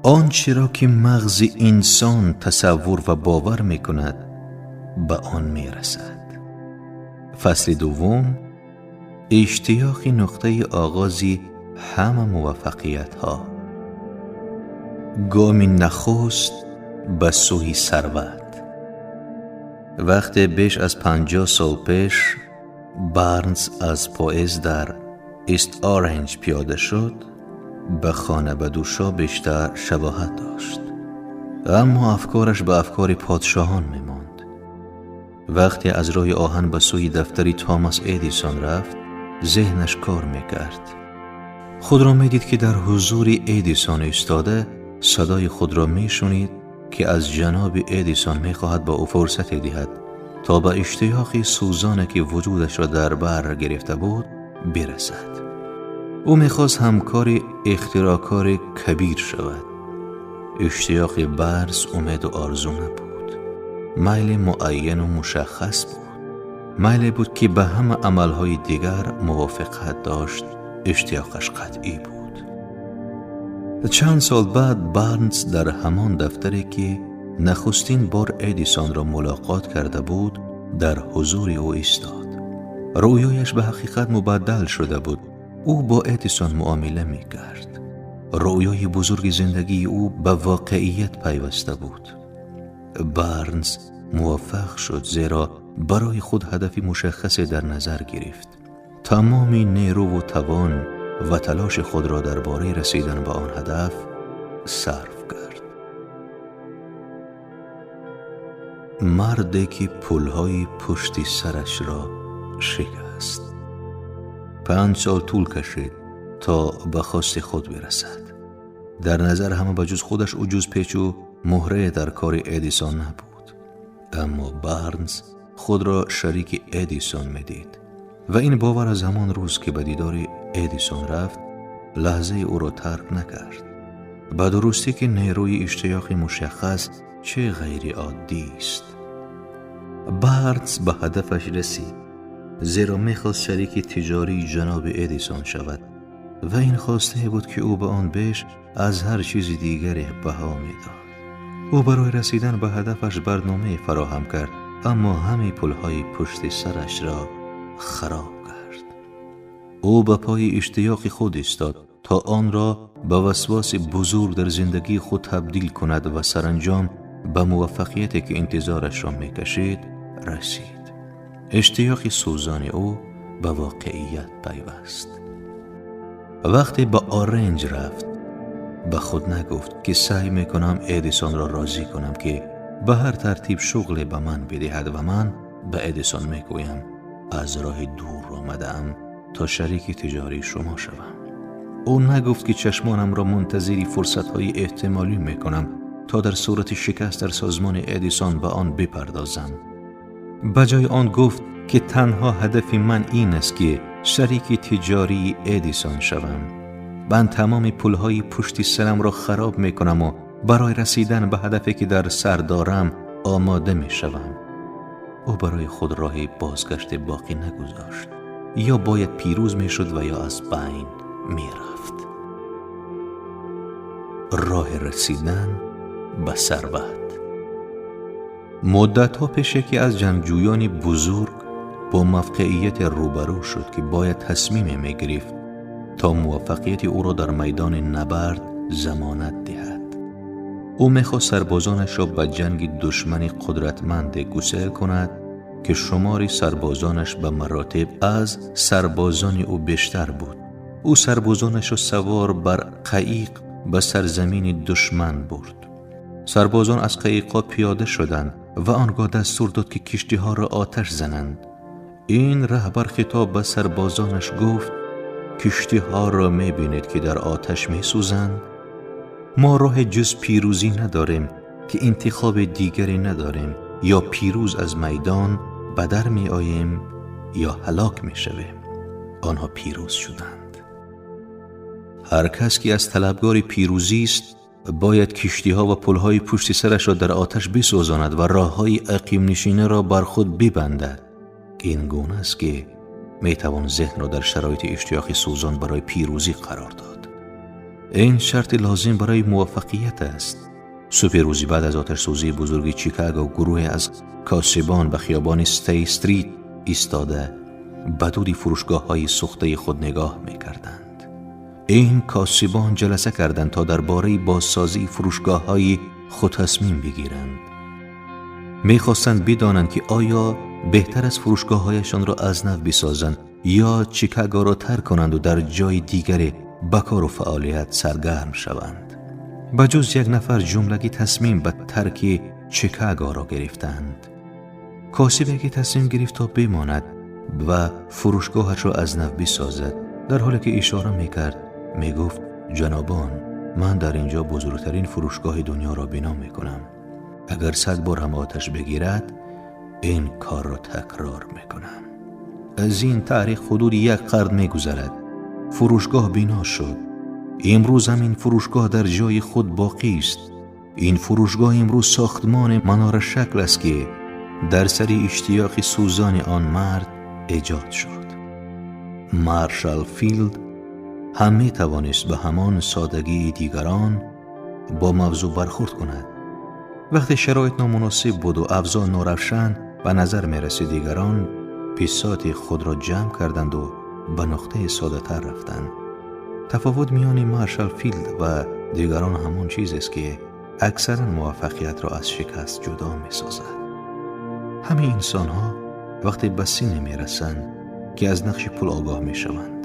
Он чиро ки мағзи инсон тасаввур ва бовар мекунад, ба он мерасад. Фасли дуввум: иштиёқи нуқтаи оғози ҳама муваффақиятҳо. Гоми нахуст ба сӯи сарват. Вақте беш аз 50 сол пеш Барнс аз поезд дар Ист Оренҷ пиёда шуд, ба хонабадӯшҳо бештар шабоҳат дошт, аммо афкораш ба афкори подшоҳон мемонд. Вақте аз роҳи оҳан ба сӯи дафтари Томас Эдисон рафт, зеҳнаш кор мекард. Худро медид, ки дар ҳузури Эдисон истода, садои худро мешунид, ки аз ҷаноби Эдисон мехоҳад ба ӯ фурсате диҳад то ба иштиёқи сӯзоне, ки вуҷудашро дар бар гирифта буд, бирасад. Ӯ мехост ҳамкори ихтироъкори кабир шавад. Иштиёқи Барнс умеду орзу набуд, майли муайяну мушаххас буд. Майле буд, ки ба ҳама амалҳои дигар мувофиқат дошт. Иштиёқаш қатъӣ буд. Чанд сол баъд Барнс дар ҳамон дафтаре, ки нахустин бор Эдисонро мулоқот карда буд, дар ҳузури ӯ истод. Рӯёяш ба ҳақиқат мубаддал шуда буд. Ӯ бо Эдисон муомила мекард. Рӯёи бузурги зиндагии ӯ ба воқеият пайваста буд. Барнс муваффақ шуд, зеро барои худ ҳадафи мушаххасе дар назар гирифт. Тамоми нерӯву тавон ва талоши худро дар бораи расидан ба он ҳадаф сарф кард. Марде ки пулҳои пушти сарашро шикаст. 5 сол тӯл кашид то ба хости худ бирасад. Дар назар ҳама ба ҷуз худаш ӯ ҷуз печу муҳрае дар кори Эдисон набуд. Аммо Барнс худро шарики Эдисон медид ва ин бовар аз ҳамон рӯз, ки ба дидори Эдисон рафт, лаҳзаи ӯро тарк накард. Ба дурустӣ ки нерӯи иштиёқи мушаххас чӣ ғайриоддист. Барнс ба ҳадафаш расид, зеро мехост шарики тиҷории ҷаноби Эдисон шавад ва ин хостае буд, ки ӯ ба он беш аз ҳар чизи дигаре баҳо медод. Ӯ барои расидан ба ҳадафаш барномае фароҳам кард, аммо ҳамаи пулҳои пушти сарашро хароб кард. Ӯ ба пои иштиёқи худ истод то онро ба васвоси бузург дар зиндагии худ табдил кунад ва саранҷом ба муваффақияте, ки интизорашро мекашид, расид. Иштиёқи сӯзони ӯ ба воқеият пайваст. Вақте ба Оренҷ рафт, ба худ нагуфт, ки саъй мекунам Эдисонро розӣ кунам, ки ба ҳар тартиб шуғле ба ман бидиҳад ва ман ба Эдисон мегӯям аз роҳи дур омадаам то шарики тиҷории шумо шавам. Ӯ нагуфт, ки чашмонамро мунтазири фурсатҳои эҳтимолӣ мекунам то дар сурати шикаст дар созмони Эдисон ба он бипардозам. Ба ҷои он гуфт, ки танҳо ҳадафи ман ин аст, ки шарики тиҷории Эдисон шавам. Ман тамоми пулҳои пушти сарамро хароб мекунам ва барои расидан ба ҳадафе, ки дар сар дорам, омода мешавам. Ӯ барои худ роҳи бозгаште боқӣ нагузошт. Ё бояд пирӯз мешуд ва ё аз байн мерафт. Роҳи расидан ба сарват. Муддатҳо пеш яке аз ҷангҷӯёни бузург бо мавқеияте рӯбарӯ шуд, ки бояд тасмиме мегирифт то муваффақияти ӯро дар майдони набард замонат диҳад. Ӯ мехост сарбозонашро ба ҷанги душмани қудратманде гусел кунад, ки шумори сарбозонаш ба маротиб аз сарбозони ӯ бештар буд. Ӯ сарбозонашро савор бар қаиқ ба сарзамини душман бурд. Сарбозон аз қаиқҳо пиёда шуданд ва он гоҳ дастур дод, ки киштиҳоро оташ зананд. Ин раҳбар хитоб ба сарбозонаш гуфт: киштиҳоро мебинед, ки дар оташ месӯзанд? Мо роҳи ҷуз пирӯзӣ надорем, ки интихоби дигаре надорем. Ё пирӯз аз майдон ба дар меоем, ё ҳалок мешавем. Онҳо пирӯз шуданд. Ҳар кас, ки аз талабгори пирӯзист, бояд киштиҳо ва пулҳои пушти сарашро дар оташ бисӯзонад ва роҳҳои ақимнишинаро бар худ бибандад. Ин гуна аст, ки метавон зеҳнро дар шароити иштиёқи сӯзон барои пирӯзӣ қарор дод. Ин шарти лозим барои муваффақият аст. Субҳи рӯзи баъд аз оташсӯзии бузурги Чикаго гурӯҳе аз косибон ба хиёбони Стей Стрит истода ба дуди фурӯшгоҳҳои сӯхтаи худ нигоҳ мекарданд. Ин косибон ҷаласа карданд то дар бораи бозсозии фурӯшгоҳҳои худ тасмим бигиранд. Мехостанд бидонанд ки оё беҳтар аст фурӯшгоҳҳояшонро аз нав бисозанд ё Чикагоро тарк конанд ва дар ҷои дигаре ба кору фаъолият саргарм шаванд. Ба ҷуз як нафар ҷумлагӣ тасмим ба тарки Чикагоро гирифтанд. Косибе ки тасмим гирифт то бимонад ва фурӯшгоҳашро аз нав бисозад, дар ҳоле ки ишора мекард, мегуфт: ҷанобон, ман дар инҷо бузургтарин фурӯшгоҳи дунёро бино мекунам. Агар 100 бор ҳам оташ бигирад, ин корро такрор мекунам. Аз ин таърих ҳудуди 1 қарн мегузарад. Фурӯшгоҳ бино шуд. Имрӯз ҳам ин фурӯшгоҳ дар ҷои худ боқӣ аст. Ин фурӯшгоҳ имрӯз сохтмони манорашакл аст ки дар сари иштиёқи сӯзони он мард эҷод шуд. Маршал Филд ҳам метавонист ба ҳамон содагии дигарон бо мавзӯъ бархӯрд кунад. Вақте шароит номуносиб буд ва авзоъ норавшан ба назар мерасид, дигарон бисоти худро ҷамъ карданд ва ба нуқтаи содатар рафтанд. Тафовут миёни Маршал Филд ва дигарон ҳамон чизест ки аксаран муваффақиятро аз шикаст ҷудо месозад. Ҳамаи инсонҳо вақте ба синне мерасанд ки аз нақши пул огоҳ мешаванд,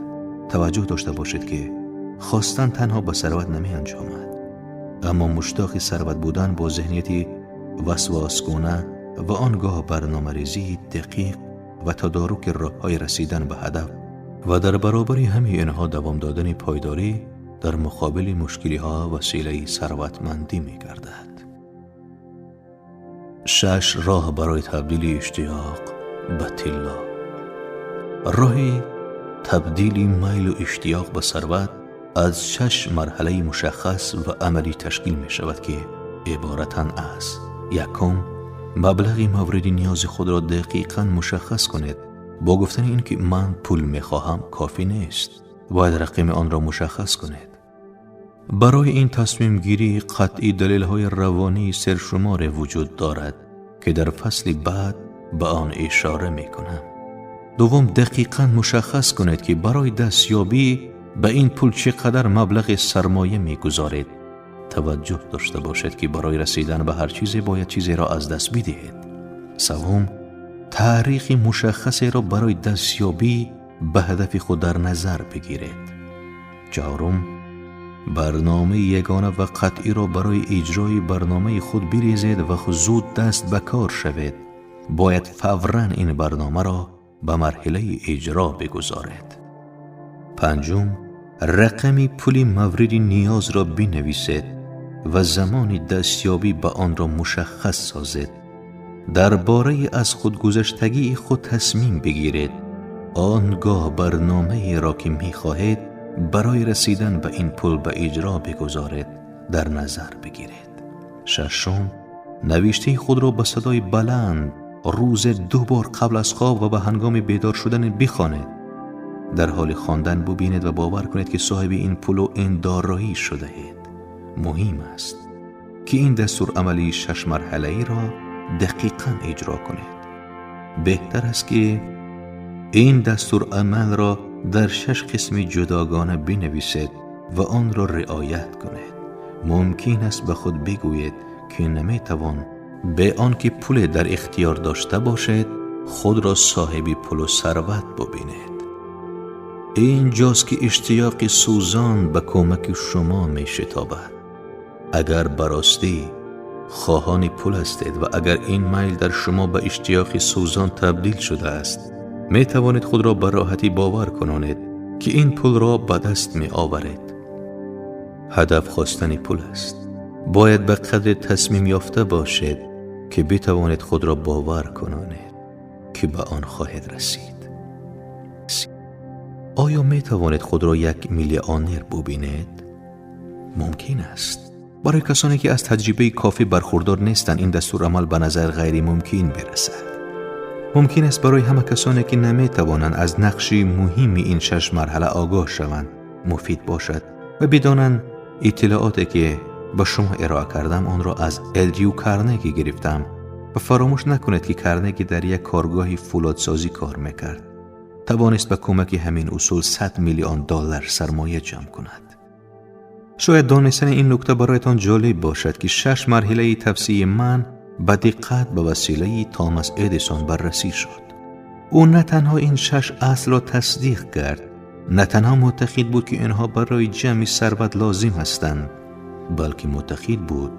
таваҷҷӯҳ дошта бошед ки хостан танҳо ба сарват намеанҷомад, аммо муштоқи сарват будан бо зеҳнияти васвасгуна ва он гоҳ барномарезии дақиқ ва тадоруки роҳҳои расидан ба ҳадаф ва дар баробари ҳамаи инҳо давом додани пойдорӣ дар муқобили мушкилиҳо василаи сарватмандӣ мегардад. 6 роҳ барои табдили иштиёқ ба тилло. Роҳи табдили майлу иштиёқ ба сарват аз 6 марҳалаи мушаххас ва амалӣ ташкил мешавад ки иборатанд аз: якум, маблағи мавриди ниёзи худро дақиқан мушаххас кунед. Бо гуфтани ин ки ман пул мехоҳам кофӣ нест, бояд рақами онро мушаххас кунед. Барои ин тасмимгирии қатъӣ далелҳои равонии сершуморе вуҷуд дорад ки дар фасли баъд ба он ишора мекунам. Дуввум, дақиқан мушаххас кунед ки барои дастёбӣ ба ин пул чӣ қадар маблағи сармоя мегузоред. Таваҷҷӯҳ дошта бошед ки барои расидан ба ҳар чизе бояд чизеро аз даст бидиҳед. Севум, таърихи мушаххасеро барои дастёбӣ ба ҳадафи худ дар назар бигиред. Чаҳорум, барномаи ягона ва қатъиро барои иҷрои барномаи худ бирезед ва зуд даст ба кор шавед. Бояд фавран ин барномаро ба марҳилаи иҷро бигузоред. Панҷум, рақами пули мавриди ниёзро бинависед ва замони дастёбӣ ба онро мушаххас созед. Дар бораи аз худгузаштагии худ тасмим бигиред. Он гоҳ барномаеро ки мехоҳед барои расидан ба ин пул ба иҷро бигузоред дар назар бигиред. Шашум, навиштаи худро ба садои баланд рӯзе 2 бор қабл аз хоб ва ба ҳангоми бедор шудан бихонед. Дар ҳоли хондан бубинед ва бовар кунед ки соҳиби ин пулу ин дороӣ шудаед. Муҳим аст ки ин дастурамалии 6 марҳалаиро дақиқан иҷро кунед. Беҳтар аст ки ин дастурамалро дар 6 қисми ҷудогона бинависед ва онро риоят кунед. Мумкин аст ба худ бигӯед ки наметавон бе он ки пуле дар ихтиёр дошта бошед худро соҳиби пулу сарват бубинед. Инҷост ки иштиёқи сӯзон ба кӯмаки шумо мешитобад. Агар ба ростӣ хоҳони пул ҳастед ва агар ин майл дар шумо ба иштиёқи сӯзон табдил шудааст, метавонед худро ба роҳатӣ бовар кунонед ки ин пулро ба даст меоваред. Ҳадаф хостани пул аст. Бояд ба қадре тасмим ёфта бошед ки битавонед худро бовар кунонед ки ба он хоҳед расид. Оё метавонед худро 1 миллионер бубинед? Мумкин аст. Барои касоне ки аз таҷрибаи кофӣ бархурдор нестанд, ин дастурамал ба назар ғайримумкин бирасад. Мумкин аст барои ҳама касоне ки наметавонанд аз нақши муҳими ин 6 марҳала огоҳ шаванд, муфид бошад ва бидонанд Иттилооте ки ба шумо ироа кардам, онро аз Эндрю Карнеги гирифтам ва фаромӯш накунед, ки Карнеги дар як коргоҳи фӯлодсозӣ кор мекард. Тавонист ба кӯмаки ҳамин усул 100 миллион доллар сармоя ҷамъ кунад. Шояд донистани ин нукта бароятон ҷолиб бошад, ки 6 марҳилаи тавсияи ман ба диққат ба василаи Томас Эдисон баррасӣ шуд. Ӯ на танҳо ин 6 аслро тасдиқ кард, на танҳо муътақид буд, ки инҳо барои ҷамъи сарват лозим ҳастанд, балки муътақид буд,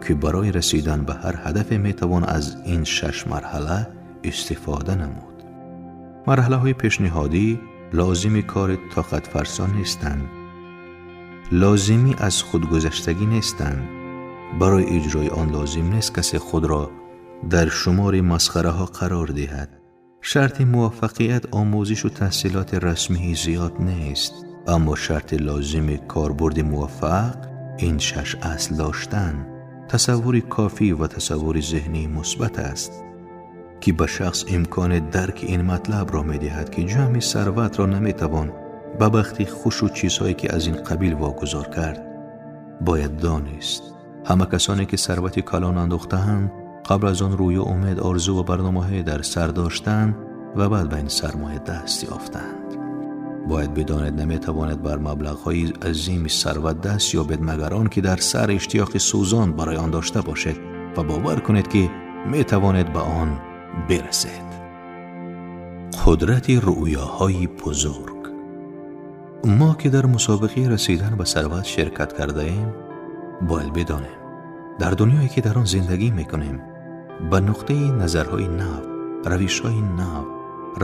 ки барои расидан ба ҳар ҳадафе метавон аз ин 6 марҳала истифода намуд. Марҳалаҳои пешниҳодӣ лозими кори тоқатфарсо нестанд, лозимӣ аз худгузаштагӣ нестанд. Барои иҷрои он лозим нест касе худро дар шумори масхараҳо қарор диҳад. Шарти муваффақият омӯзишу таҳсилоти расмии зиёд нест, аммо шарти лозими корбурди муваффақ ин 6 асл доштан, тасаввури кофӣ ва тасаввури зеҳнии мусбат аст, ки ба шахс имкони дарки ин матлабро медиҳад, ки ҷамъи сарватро наметавон ба бахти хушу чизҳое ки аз ин қабил вогузор кард. Бояд донист, ҳама касоне ки сарвати калон андохтаанд, қабл аз он рӯё, умед, орзу ва барномаҳое дар сар доштанд ва баъд ба ин сармоя даст ёфтанд. Бояд бидонед, наметавонед бар маблағҳои азими сарват даст ёбед, магар он ки дар сар иштиёқи сӯзон барои он дошта бошед ва бовар кунед, ки метавонед ба он бирасед. Қудрати рӯёҳои бузург. Мо ки дар мусобиқаи расидан ба сарват ширкат кардаем, бояд бидонем, дар дунёе ки дар он зиндагӣ мекунем, ба нуқтаи назарҳои нав, равишҳои нав,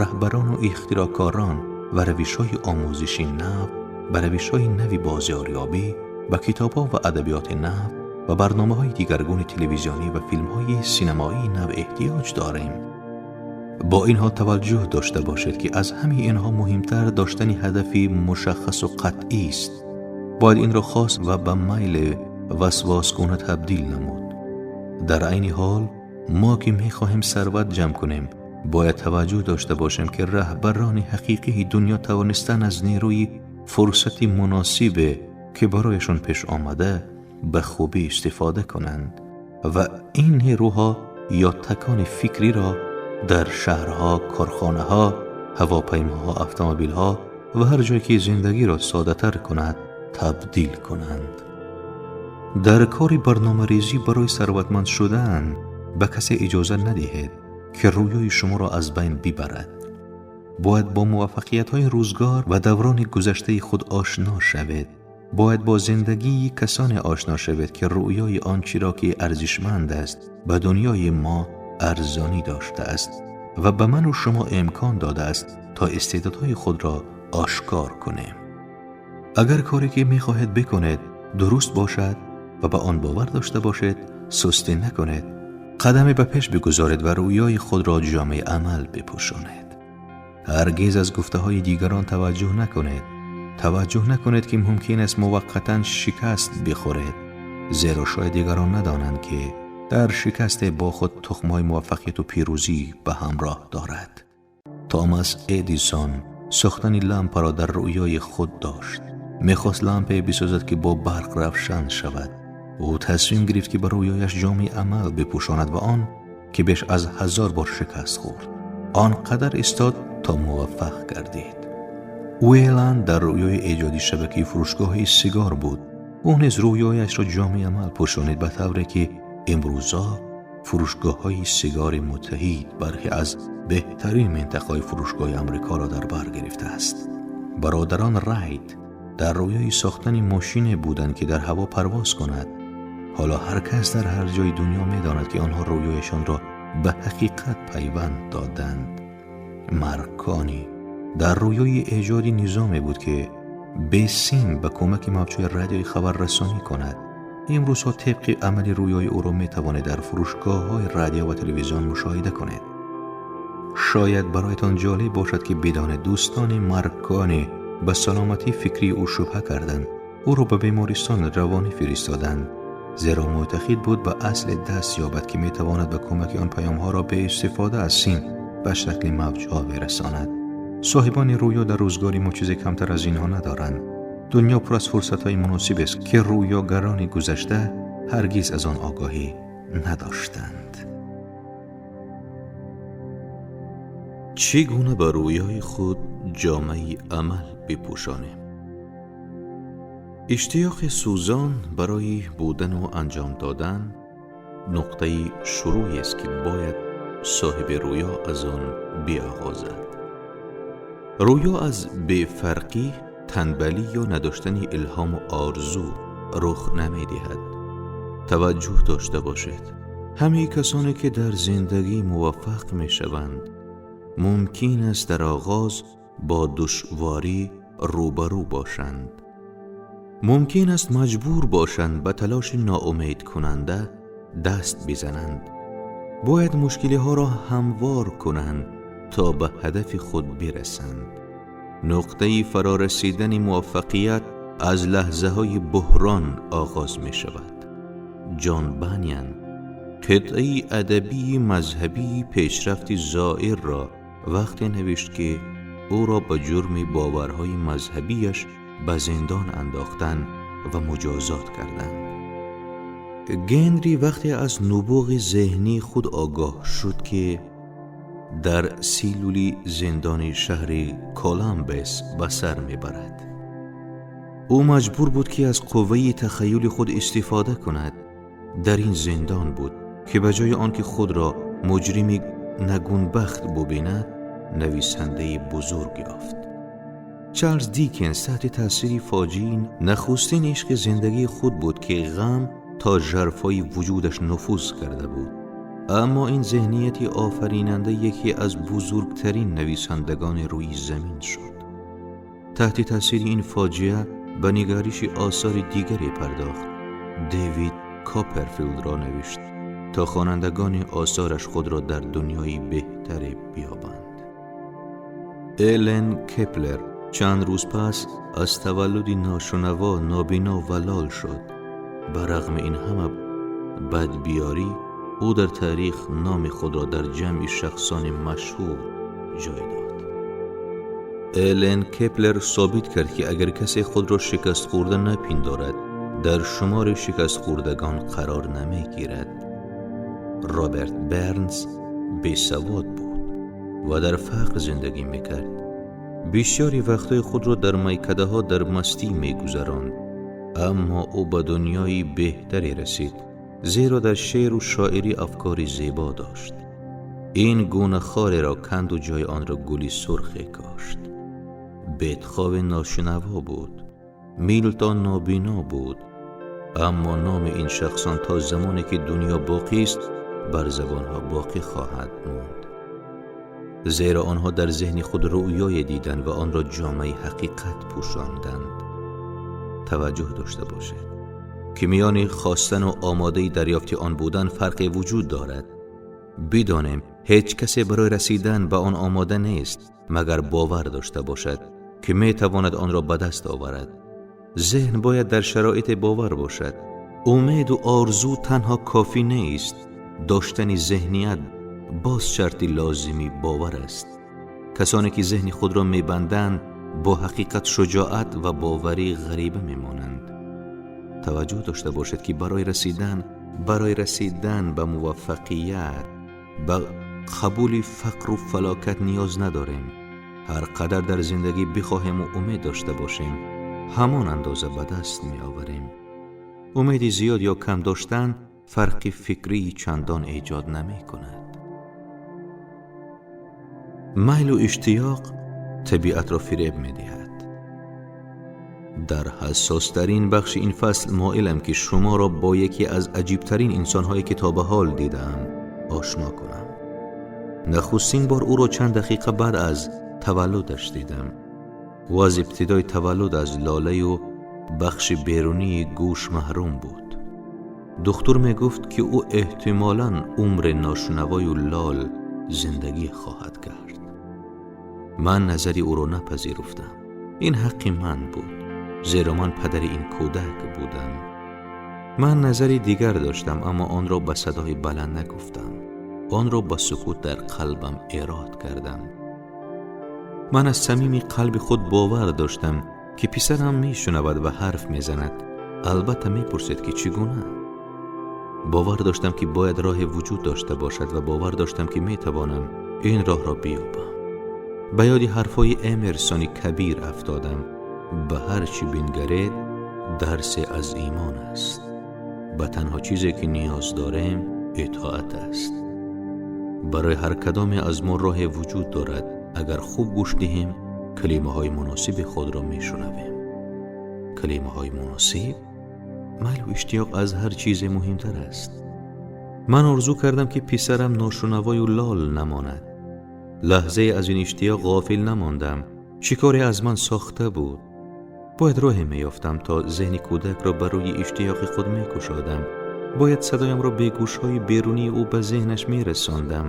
раҳбарону ихтироъкорон ва равишҳои омӯзиши нав, ба равишҳои нави бозорёбӣ, ба китобҳо ва адабиёти нав ва барномаҳои дигаргуни телевизионӣ ва филмҳои синамоии нав эҳтиёҷ дорем. Бо инҳо таваҷҷӯҳ дошта бошед, ки аз ҳамаи инҳо муҳимтар доштани ҳадафи мушаххасу қатъӣ аст. Бояд инро хос ва ба майли васвосгуна табдил намуд. Дар айни ҳол мо ки мехоҳем сарват ҷамъ кунем, бояд таваҷҷӯҳ дошта бошем, ки раҳбарони ҳақиқии дунё тавонистан аз нерӯи фурсати муносибе, ки барояшон пеш омада, ба хубӣ истифода кунанд ва ин нерӯҳо ё такони фикриро дар шаҳрҳо, корхонаҳо, ҳавопаймоҳо, автомобилҳо ва ҳар ҷое ки зиндагиро содатар кунад табдил кунанд. Дар кори барномарезӣ барои сарватманд шудан ба касе иҷоза надиҳед, ки рӯёи шуморо аз байн бибарад. Бояд бо муваффақиятҳои рӯзгор ва даврони гузаштаи худ ошно шавед. Бояд бо зиндагии касоне ошно шавед, ки рӯёи он чиро ки арзишманд аст ба дунёи мо арзонӣ доштааст ва ба ману шумо имкон додааст то истеъдодҳои худро ошкор кунем. Агар коре ки мехоҳед бикунед дуруст бошад ва ба он бовар дошта бошед, сустӣ накунед, қадаме ба пеш бигузоред ва рӯёи худро ҷомеи амал бипӯшонед. Ҳаргиз аз гуфтаҳои дигарон таваҷҷӯҳ накунед. Таваҷҷӯҳ накунед, ки мумкин аст муваққатан шикаст бихӯред, зеро шояд дигарон надонанд, ки дар шикасте бо худ тухмҳои муваффақияту пирӯзӣ ба ҳамроҳ дорад. Томас Эдисон сохтани лампаро дар рӯёи худ дошт. Мехост лампае бисозад, ки бо барқ равшан шавад. Ӯ тасмим гирифт, ки ба рӯёяш ҷомеи амал бипӯшонад ва он ки беш аз 1000 бор шикаст хӯрд, он қадар истод то муваффақ гардид. Уэланд дар рӯёи эҷоди шабакаи фурӯшгоҳи сигор буд. Ӯ низ рӯёяшро ҷомеи амал пӯшонид, ба тавре ки имрӯза фурӯшгоҳҳои сигори муттаҳид бархе аз беҳтарин минтақаҳои фурӯшгоҳи Амрикоро дар бар гирифтааст. Бародарон Райт дар рӯёи сохтани мошине буданд, ки дар ҳаво парвоз кунад. Ҳоло ҳар кас дар ҳар ҷои дунё медонад, ки онҳо рӯёяшонро ба ҳақиқат пайванд доданд. Маркони дар рӯёи эҷоди низоме буд, ки бесим ба кӯмаки мавҷҳои радиои хабаррасонӣ кунад. Имрӯзҳо тибқи амали рӯёи ӯро метавонед дар фурӯшгоҳҳои радио ва телевизион мушоҳида кунед. Шояд бароятон ҷолиб бошад, ки бидонед дӯстони Маркони ба саломатии фикрии ӯ шубҳа карданд. Ӯро ба бемористони равонӣ фиристоданд, зеро муътақид буд ба асле даст ёбад, ки метавонад ба кӯмаки он паёмҳоро бе истифода аз сим ба шакли мавҷҳо бирасонад. Соҳибони рӯё дар рӯзгори мо чизе камтар аз инҳо надоранд. Дунё пур аз фурсатҳои муносиб аст, ки рӯёгарони гузашта ҳаргиз аз он огаҳӣ надоштанд. Чӣ гуна ба рӯёи худ ҷомаи амал бипӯшонем? Иштиёқи сӯзон барои будану анҷом додан нуқтаи шурӯъест, ки бояд соҳиби рӯё аз он биоғозад. Рӯё аз бефарқӣ, танбалӣ ё надоштани илҳому орзу рух намедиҳад. Таваҷҷӯҳ дошта бошед, ҳамаи касоне ки дар зиндагӣ муваффақ мешаванд, мумкин аст дар оғоз бо душворӣ рӯбарӯ бошанд. Мумкин аст маҷбур бошанд ба талоши ноумедкунанда даст бизананд. Бояд мушкилиҳоро ҳамвор кунанд то ба ҳадафи худ бирасанд. Нуқтаи фарорасидани муваффақият аз лаҳзаҳои буҳрон оғоз мешавад. Ҷон Банян қитъаи адабии мазҳабии пешрафти зоирро вақте навишт, ки ӯро ба ҷурми боварҳои мазҳабияш ба зиндон андохтан ва муҷозот карданд. Генри вақте аз нубуғи зеҳнии худ огоҳ шуд, ки дар силули зиндони шаҳри Коламбес ба сар мебарад. Ӯ маҷбур буд, ки аз қувваи тахайюли худ истифода кунад. Дар ин зиндон буд, ки ба ҷои он ки худро муҷрими нагунбахт бубинад, нависандаи бузург ёфт. Чарлз Дикенс таҳти таъсири фоҷиаи нахустин ишқи зиндагии худ буд, ки ғам то жарфҳои вуҷудаш нуфуз карда буд. Аммо ин зеҳнияти офаринанда яке аз бузургтарин нависандагони рӯи замин шуд. Таҳти таъсири ин фоҷиа ба нигариши осори дигаре пардохт. Дэвид Копперфилдро навишт то хонандагони осораш худро дар дунёи беҳтаре биёбанд. Элен Кеплер чанд рӯз пас аз таваллуди ношунаво, нобино ва лол шуд. Ба рағми ин ҳама бадбиёрӣ, ӯ дар таърих номи худро дар ҷамъи шахсони машҳур ҷой дод. Элен Кеплер собит кард, ки агар касе худро шикастхӯрда напиндорад, дар шумори шикастхӯрдагон қарор намегирад. Роберт Бернс бесавод буд ва дар фақр зиндагӣ мекард. Бисёри вақтҳои худро дар майкадаҳо дар мастӣ мегузаронд, аммо ӯ ба дунёи беҳтаре расид, зеро дар шеъру шоирӣ афкори зебо дошт. Ин гуна хореро канду ҷои онро гули сурхе кошт. Бетховен ношунаво буд, Милтон нобино буд, аммо номи ин шахсон то замоне ки дунё боқист бар забонҳо боқӣ хоҳад монд, зеро онҳо дар зеҳни худ рӯёе диданд ва онро ҷомаи ҳақиқат пӯшонданд. Таваҷҷӯҳ дошта бошед, ки миёни хостану омодаи дарёфти он будан фарқе вуҷуд дорад. Бидонем, ҳеҷ касе барои расидан ба он омода нест, магар бовар дошта бошад, ки метавонад онро ба даст оварад. Зеҳн бояд дар шароите бовар бошад. Умеду орзу танҳо кофӣ нест. Доштани зеҳният боз шарти лозими бовар аст. Касоне ки зеҳни худро мебанданд, бо ҳақиқат шуҷоат ва боварӣ ғариба мемонанд. Таваҷҷӯҳ дошта бошед, ки барои расидан ба муваффақият ба қабули фақру фалокат ниёз надорем. Ҳар қадар дар зиндагӣ бихоҳему умед дошта бошем, ҳамон андоза ба даст меоварем. Умеди зиёд ё кам доштан фарқи фикрии чандон эҷод намекунад. Майлу иштиёқ табиатро фиреб медиҳад. Дар ҳассостарин бахши ин фасл моилам, ки шуморо бо яке аз аҷибтарин инсонҳое ки то ба ҳол дидаам ошно кунам. Нахустин бор ӯро чанд дақиқа баъд аз таваллудаш дидам. Ӯ аз ибтидои таваллуд аз лолаю бахши берунии гӯш маҳрум буд. Духтур мегуфт, ки ӯ эҳтимолан умри ношунавою лол зиндагӣ хоҳад кард. Ман назари ӯро напазируфтам. Ин ҳаққи ман буд, зеро ман падари ин кӯдак будам. Ман назари дигар доштам, аммо онро ба садои баланд нагуфтам. Онро ба сукут дар қалбам эрод кардам. Ман аз самими қалби худ бовар доштам, Ки писарам мешунавад ва ҳарф мезанад, албатта мепурсед, ки чӣ гуна. Бовар доштам, ки бояд роҳе вуҷуд дошта бошад, ва бовар доштам, ки метавонам ин роҳро биёбам. Ба ёди ҳарфҳои Эмерсони кабир афтодам: ба ҳар чӣ бингаред, дарсе аз имон аст. Ба танҳо чизе ки ниёз дорем, итоат аст. Барои ҳар кадоме аз мо роҳе вуҷуд дорад. Агар хуб гӯш диҳем, калимаҳои муносиби худро мешунавем. Калимаҳои муносиб. Майлу иштиёқ аз ҳар чизе муҳимтар аст. Ман орзу кардам, ки писарам ношунавою лол намонад. Лаҳзае аз ин иштиёқ ғофил намондам. Чӣ коре аз ман сохта буд? Бояд роҳе меёфтам, то зеҳни кӯдакро ба рӯи иштиёқи худ мекушодам. Бояд садоямро бе гӯшҳои берунии ӯ ба зеҳнаш мерасондам.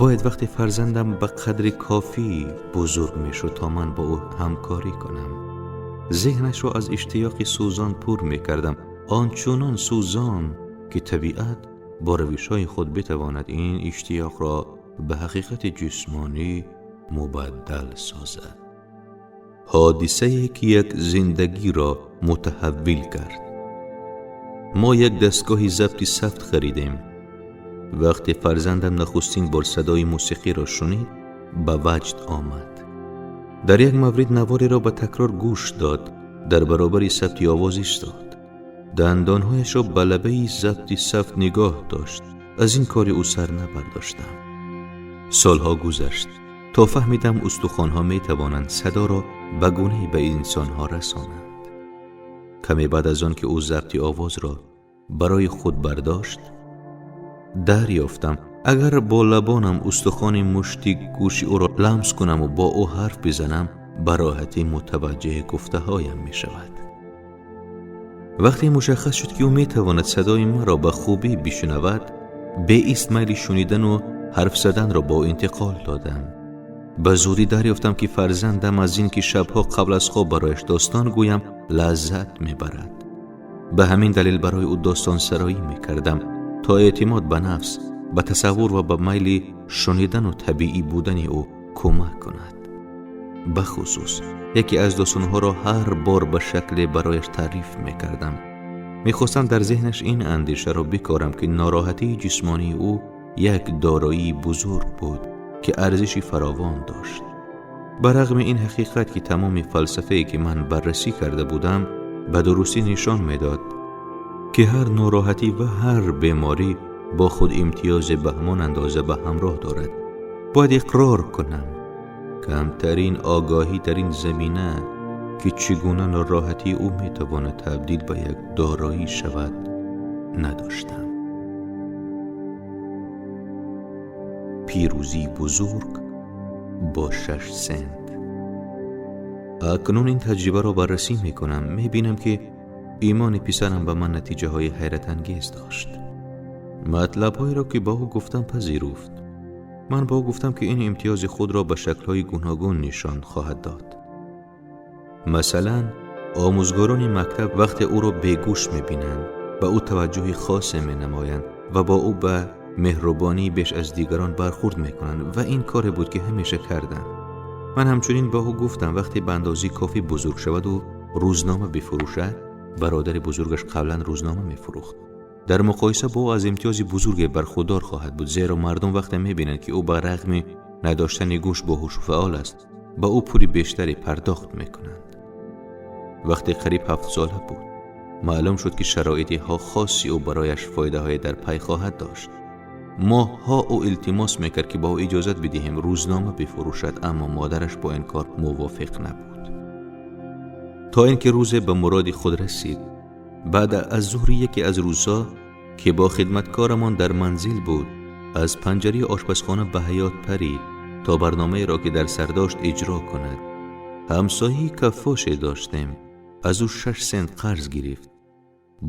Бояд вақте фарзандам ба қадри кофӣ бузург мешуд, то ман бо ӯ ҳамкорӣ кунам, зеҳнашро аз иштиёқи сӯзон пур мекардам, ончунон сӯзон, ки табиат бо равишҳои худ битавонад ин иштиёқро ба ҳақиқати ҷисмонӣ мубаддал созад. Ҳодисае, ки як зиндагиро мутаҳаввил кард. Мо як дастгоҳи забти савт харидем. Вақте фарзандам нахустин бор садои мусиқиро шунид, ба ваҷд омад. Дар як маврид навориро ба такрор гӯш дод, дар баробари сабти овоз истод, дандонҳояшро ба лабаи забти савт нигоҳ дошт. Аз ин кори ӯ сар набардоштам. Солҳо гузашт, то фаҳмидам, устухонҳо метавонанд садоро ба гунае ба инсонҳо расонанд. Каме баъд аз он ки ӯ забти овозро барои худ бардошт, дарёфтам, агар бо лабонам устухони мушти гӯши ӯро ламс кунаму бо ӯ ҳарф бизанам, ба роҳатӣ мутаваҷҷеҳи гуфтаҳоям мешавад. Вақте мушаххас шуд, ки ӯ метавонад садои маро ба хубӣ бишунавад, беист майли шунидану ҳарф заданро ба ӯ интиқол додам. Ба зудӣ дарёфтам, ки фарзандам аз ин ки шабҳо қабл аз хоб барояш достон гӯям, лаззат мебарад. Ба ҳамин далел барои ӯ достонсароӣ мекардам, то эътимод ба нафс, ба тасаввур ва ба майли шунидану табиӣ будани ӯ кӯмак кунад. Бахусус яке аз достонҳоро ҳар бор ба шакле барояш таъриф мекардам. Мехостам дар зеҳнаш ин андешаро бикорам, ки нороҳатии ҷисмонии ӯ як дороии бузург буд, ки арзиши фаровон дошт. Ба рағми ин ҳақиқат, ки тамоми фалсафае, ки ман баррасӣ карда будам, ба дурустӣ нишон медод, ки ҳар нороҳатӣ ва ҳар беморӣ бо худ имтиёзе ба ҳамон андоза ба ҳамроҳ дорад, бояд иқрор кунам, камтарин огоҳӣ дар ин замина, ки чӣ гуна нороҳатии ӯ метавонад табдил ба як дороӣ шавад, надоштам. Пирӯзии бузург бо 6 сент. Акнун ин таҷрибаро баррасӣ мекунам, мебинам, ки имони писарам ба ман натиҷаҳои ҳайратангез дошт. Матлабҳоеро, ки ба ӯ гуфтам, пазируфт. Ман ба ӯ гуфтам, ки ин имтиёзи худро ба шаклҳои гуногун нишон хоҳад дод. Масалан, омӯзгорони мактаб вақте ӯро бегӯш мебинанд, ба ӯ таваҷҷӯҳи хосе менамоянд ва бо ӯ ба меҳрубонӣ беш аз дигарон бархурд мекунанд, ва ин коре буд, ки ҳамеша карданд. Ман ҳамчунин ба ӯ гуфтам, вақте ба андозаи кофӣ бузург шаваду рӯзнома бифурӯшад, бародари бузургаш қаблан рӯзнома мефурӯхт, дар муқоиса бо ӯ аз имтиёзи бузурге бархурдор хоҳад буд, зеро мардум вақте мебинанд, ки ӯ ба рағми надоштани гӯш боҳушу фаъол аст, ба ӯ пули бештаре пардохт мекунанд. Вақте қариб 7-сола буд, маълум шуд, ки шароити хоси ӯ барояш фоидаҳое дар пай хоҳад дошт. Моҳҳо ӯ илтимос мекард, ки ба ӯ иҷозат бидиҳем рӯзнома бифурӯшад, аммо модараш бо ин кор мувофиқ набуд. То ин ки рӯзе ба муроди худ расид. Баъд аз зуҳри яке аз рӯзҳо, ки бо хидматкорамон дар манзил буд, аз панҷараи ошпазхона ба ҳаёт парид, то барномаеро, ки дар сар дошт, иҷро кунад. Ҳамсояи каффоше доштем, аз ӯ 6 сент қарз гирифт.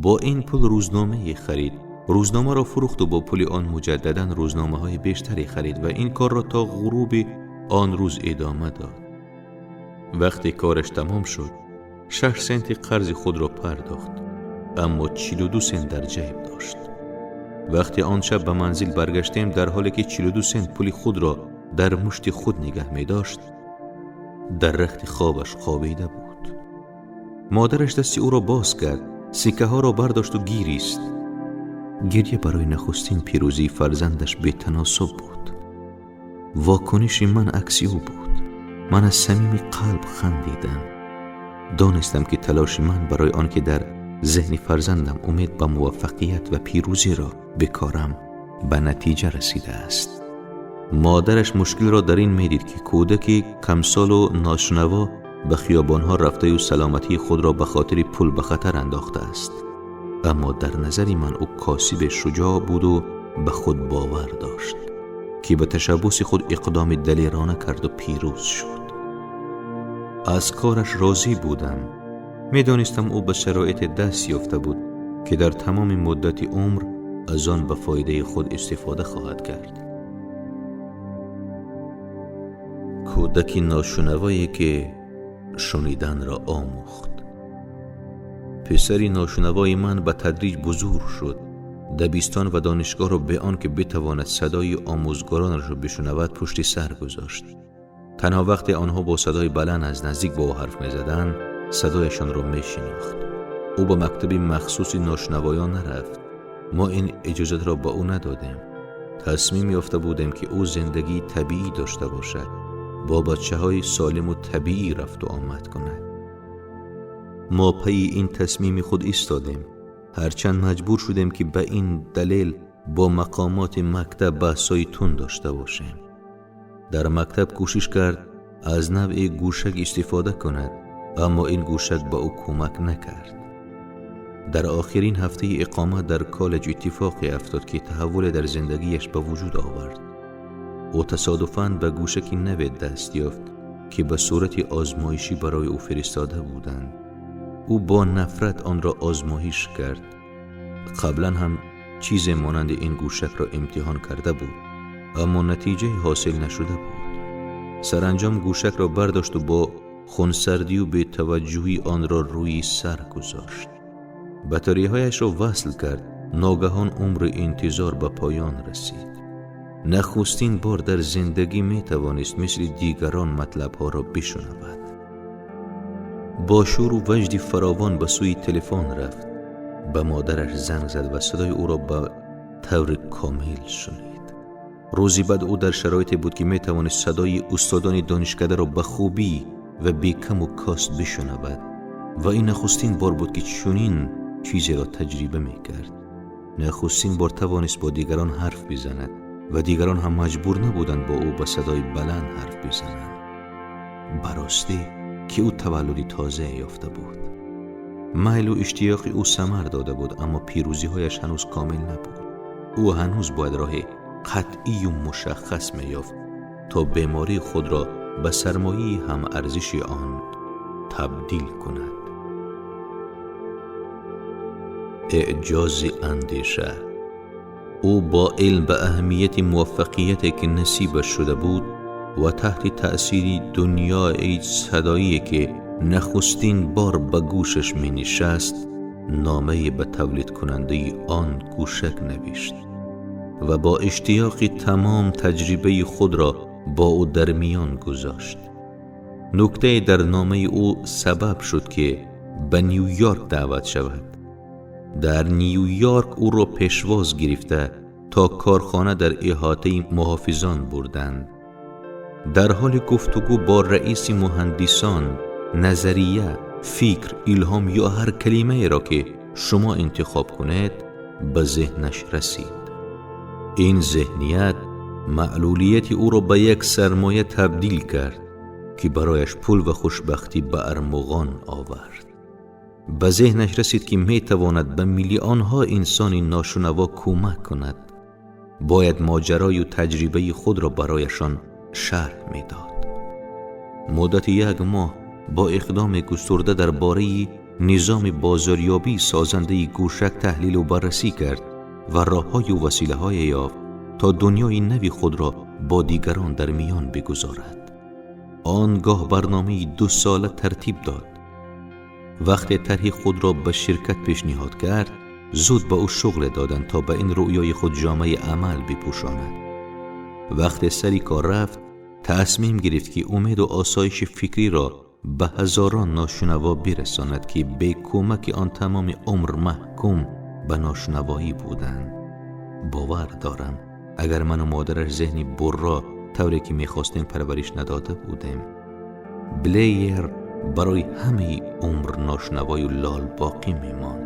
Бо ин пул рӯзномае харид, рӯзномаро фурӯхту бо пули он муҷаддадан рӯзномаҳои бештаре харид ва ин корро то ғуруби он рӯз идома дод. Вақте кораш тамом шуд, 6 сенти қарзи худро пардохт, аммо 42 сент дар ҷайб дошт. Вақте он шаб ба манзил баргаштем, дар ҳоле ки 42 сент пули худро дар мушти худ нигаҳ медошт, дар рахти хобаш хобида буд. Модараш дасти ӯро боз кард, сиккаҳоро бардошт ва гирист. Гирья барои нахустин пирӯзии фарзандаш бетаносуб буд. Вокуниши ман акси ӯ буд. Ман аз самими қалб хандидам. Донистам ки талоши ман барои он ки дар зеҳни фарзандам умед ба муваффақият ва пирӯзиро бикорам ба натиҷа расидааст. Модараш мушкилро дар ин медид ки кӯдаки камсолу ношунаво ба хиёбонҳо рафтаю саломатии худро ба хотири пул ба хатар андохтааст. Аммо дар назари ман ӯ косиби шуҷоъ буду ба худ бовар дошт, ки ба ташаббуси худ иқдоми далерона карду пирӯз шуд. Аз кораш розӣ будам. Медонистам, ӯ ба шароите даст ёфта буд, ки дар тамоми муддати умр аз он ба фоидаи худ истифода хоҳад кард. Кӯдаки ношунавое ки шуниданро омӯхт. Писари ношунавои ман ба тадриҷ бузург шуд. Дабистон ва донишгоҳро бе он ки битавонад садои омӯзгоронашро бишунавад пушти сар гузошт. Танҳо вақте онҳо бо садои баланд аз наздик бо ӯ ҳарф мезаданд, садояшонро мешинохт. Ӯ ба мактаби махсуси ношунавоён нарафт. Мо ин иҷозатро ба ӯ надодем. Тасмим ёфта будем, ки ӯ зиндагии табиӣ дошта бошад, бо бачаҳои солиму табиӣ рафту омад кунад. Мо пайи ин тасмими худ истодем, ҳарчанд маҷбур шудем, ки ба ин далел бо мақомоти мактаб баҳсҳои тунд дошта бошем. Дар мактаб кӯшиш кард аз навъи гӯшак истифода кунад, аммо ин гӯшак ба ӯ кӯмак накард. Дар охирин ҳафтаи иқомат дар коллеҷ иттифоқе афтод, ки таҳаввуле дар зиндагиаш ба вуҷуд овард. Ӯ тасодуфан ба гӯшаки наве даст ёфт, ки ба сурати озмоишӣ барои ӯ фиристода буданд. Ӯ бо нафрат онро озмоиш кард. Қаблан ҳам чизе монанди ин гӯшакро имтиҳон карда буд, аммо натиҷаи ҳосил нашуда буд. Саранҷом гӯшакро бардошту бо хунсардию бетаваҷҷӯҳӣ онро рӯи сар гузошт. Батареяҳояшро васл кард. Ногаҳон умри интизор ба поён расид. Нахустин бор дар зиндагӣ метавонист мисли дигарон матлабҳоро бишунавад. Бо шӯру ваҷди фаровон ба сӯи телефон рафт. Ба модараш занг зад ва садои ӯро ба таври комил шунид. Рӯзи баъд ӯ дар шароите буд, ки метавонист садои устодони донишкадаро ба хубӣ ва бекаму кост бишунавад, ва ин нахустин бор буд, ки чунин чизеро таҷриба мекард. Нахустин бор тавонист бо дигарон ҳарф бизанад ва дигарон ҳам маҷбур набуданд бо ӯ ба садои баланд ҳарф бизананд. Ба ростӣ ки ӯ таваллуди тозае ёфта буд. Майлу иштиёқи ӯ самар дода буд, аммо пирӯзиҳояш ҳанӯз комил набуд. Ӯ ҳанӯз бояд роҳи қатъию мушаххас меёфт, то бемории худро ба сармояи ҳамарзиши он табдил кунад. Эъҷози андеша. Ӯ бо илм ба аҳамияти муваффақияте, ки насибаш шуда буд, ва таҳти таъсири дунёи садоие, ки нахустин бор ба гӯшаш менишаст, номае ба тавлидкунандаи он гӯшак навишт ва бо иштиёқи тамом таҷрибаи худро бо ӯ дар миён гузошт. Нуктае дар номаи ӯ сабаб шуд, ки ба Нью-Йорк даъват шавад. Дар Нью-Йорк ӯро пешвоз гирифта, то корхона дар иҳотаи муҳофизон бурданд. Дар ҳоли гуфтугӯ бо раиси муҳандисон назария, фикр, илҳом ё ҳар калимаеро, ки шумо интихоб кунед, ба зеҳнаш расид. Ин зеҳният маълулияти ӯро ба як сармоя табдил кард, ки барояш пул ва хушбахтӣ ба армуғон овард. Ба зеҳнаш расид, ки метавонад ба миллионҳо инсони ношунаво кӯмак кунад. Бояд моҷарою таҷрибаи худро барояшон шарҳ медод. Муддати як моҳ бо иқдоми густурда дар бораи низоми бозорёбии созандаи гӯшак таҳлилу баррасӣ кард ва роҳҳою василаҳое ёфт, то дунёи нави худро бо дигарон дар миён бигузорад. Он гоҳ барномаи дусола тартиб дод. Вақте тарҳи худро ба ширкат пешниҳод кард, зуд ба ӯ шуғле доданд, то ба ин рӯёи худ ҷомаи амал бипӯшонад. Вақте сари кор рафт, тасмим гирифт, ки умеду осоиши фикриро ба ҳазорон ношунаво бирасонад, ки бе кӯмаки он тамоми умр маҳкум ба ношунавоӣ буданд. Бовар дорам, агар ману модараш зеҳни Бурро тавре ки мехостем парвариш надода будем, Блэйр барои ҳамаи умр ношунавою лол боқӣ мемонд.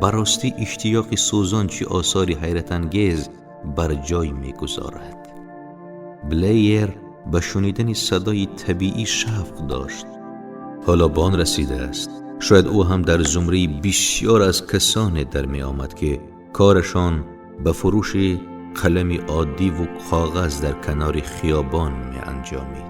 Ба ростӣ иштиёқи сӯзон чӣ осори ҳайратангез бар ҷой мегузорад. Блэйр ба шунидани садои табиӣ шавқ дошт. Ҳоло ба он расидааст. Шояд ӯ ҳам дар зумраи бисёр аз касоне дар меомад, ки корашон ба фурӯши қалами оддиву коғаз дар канори хиёбон меанҷомид.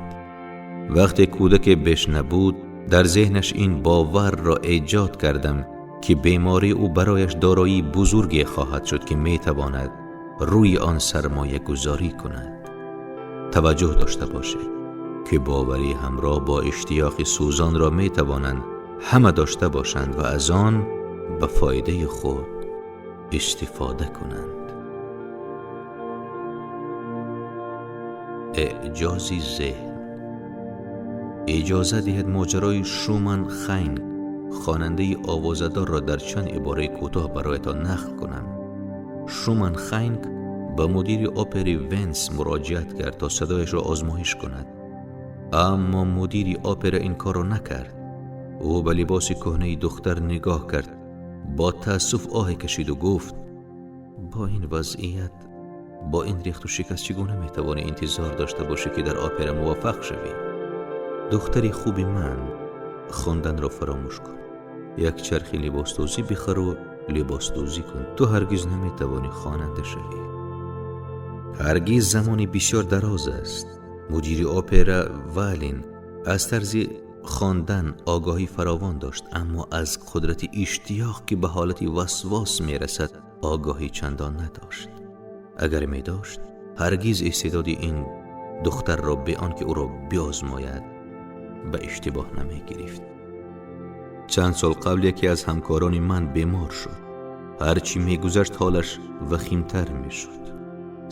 Вақте кӯдаке беш набуд, дар зеҳнаш ин боварро эҷод кардам, ки бемории ӯ барояш дороии бузурге хоҳад шуд, ки метавонад рӯи он сармоягузорӣ кунад. Таваҷҷӯҳ дошта бошед, ки боварӣ ҳамроҳ бо иштиёқи сӯзонро метавонанд ҳама дошта бошанд ва аз он ба фоидаи худ истифода кунанд. Эъҷози зеҳн. Иҷоза диҳед моҷарои Шуман Хайнг, хонандаи овозадорро дар чанд ибораи кӯтоҳ бароятон нақл кунам. Шуман Хайнг ба мудири опери Венс муроҷиат кард, то садояшро озмоиш кунад. Аммо мудири опера ин корро накард. Ӯ ба либоси кӯҳнаи духтар нигоҳ кард, бо таассуф оҳе кашиду гуфт: бо ин вазъият, бо ин рехту шикаст чӣ гуна метавонӣ интизор дошта бошӣ, ки дар опера муваффақ шавӣ? Духтари хуби ман, хонданро фаромӯш кун. Як чархи либосдӯзӣ бихару либосдӯзӣ кун. Ту ҳаргиз наметавонӣ хонанда шавӣ. Ҳаргиз замони бисёр дароз аст. Мудири опера Валин аз тарзи хондан огоҳӣ фаровон дошт, аммо аз қудрати иштиёқ, ки ба ҳолати васвос мерасад, огоҳӣ чандон надошт. Агар медошт, ҳаргиз истеъдоди ин духтарро бе он ки ӯро биозмояд ба иштибоҳ намегирифт. Чанд сол қабл яке аз ҳамкорони ман бемор шуд. Ҳарчи мегузашт, ҳолаш вахимтар мешуд.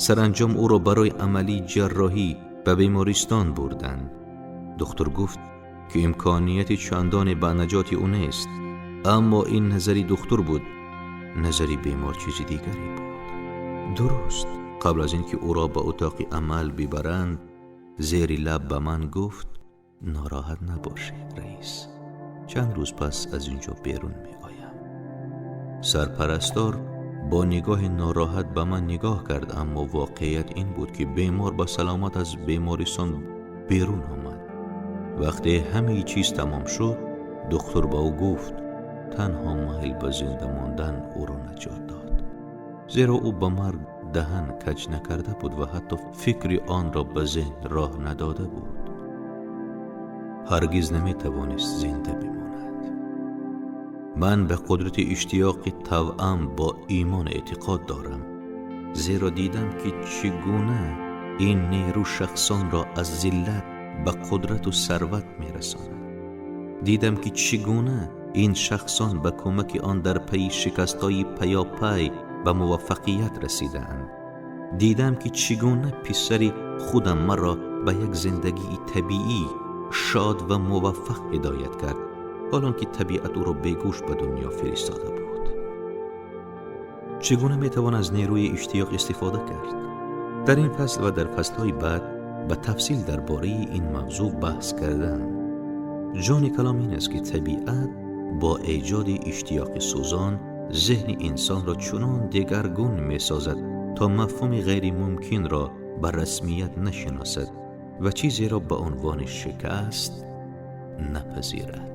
Саранҷом ӯро барои амалии ҷарроҳӣ ба бемористон бурданд. Духтур гуфт, ки имконияти чандоне ба наҷоти ӯ нест, аммо ин назари духтур буд. Назари бемор чизи дигаре буд. Дуруст қабл аз ин ки ӯро ба утоқи амал бибаранд, зери лаб ба ман гуфт: нороҳат набошед, раис, чанд рӯз пас аз ин ҷо берун меоям. Сарпарастор бо нигоҳи нороҳат ба ман нигоҳ кард, аммо воқеият ин буд, ки бемор ба саломат аз бемористон берун омад. Вақте ҳамаи чиз тамом шуд, духтур ба ӯ гуфт: танҳо майл ба зинда мондан ӯро наҷот дод, зеро ӯ ба марг даҳан каҷ накарда буд ва ҳатто фикри онро ба зеҳн роҳ надода буд. Ҳаргиз наметавонист зинда бимонад. Ман ба қудрати иштиёқи тавъам бо имон эътиқод дорам, зеро дидам, ки чӣ гуна ин нерӯ шахсонро аз зиллат ба қудрату сарват мерасонад. Дидам, ки чӣ гуна ин шахсон ба кӯмаки он дар пайи шикастҳои паёпай ба муваффақият расидаанд. Дидам, ки чӣ гуна писари худам маро ба як зиндагии табиӣ, шод ва муваффақ ҳидоят кард, ҳолон ки табиат ӯро бегӯш ба дунё фиристода буд. Чӣ гуна метавон аз нерӯи иштиёқ истифода кард? Дар ин фасл ва дар фаслҳои баъд ба тафсил дар бораи ин мавзӯъ баҳс кардам. Ҷони калом ин аст, ки табиат бо эҷоди иштиёқи сӯзон зеҳни инсонро чунон дигаргун месозад, то мафҳуми ғайримумкинро ба расмият нашиносад ва чизеро ба унвони шикаст напазирад.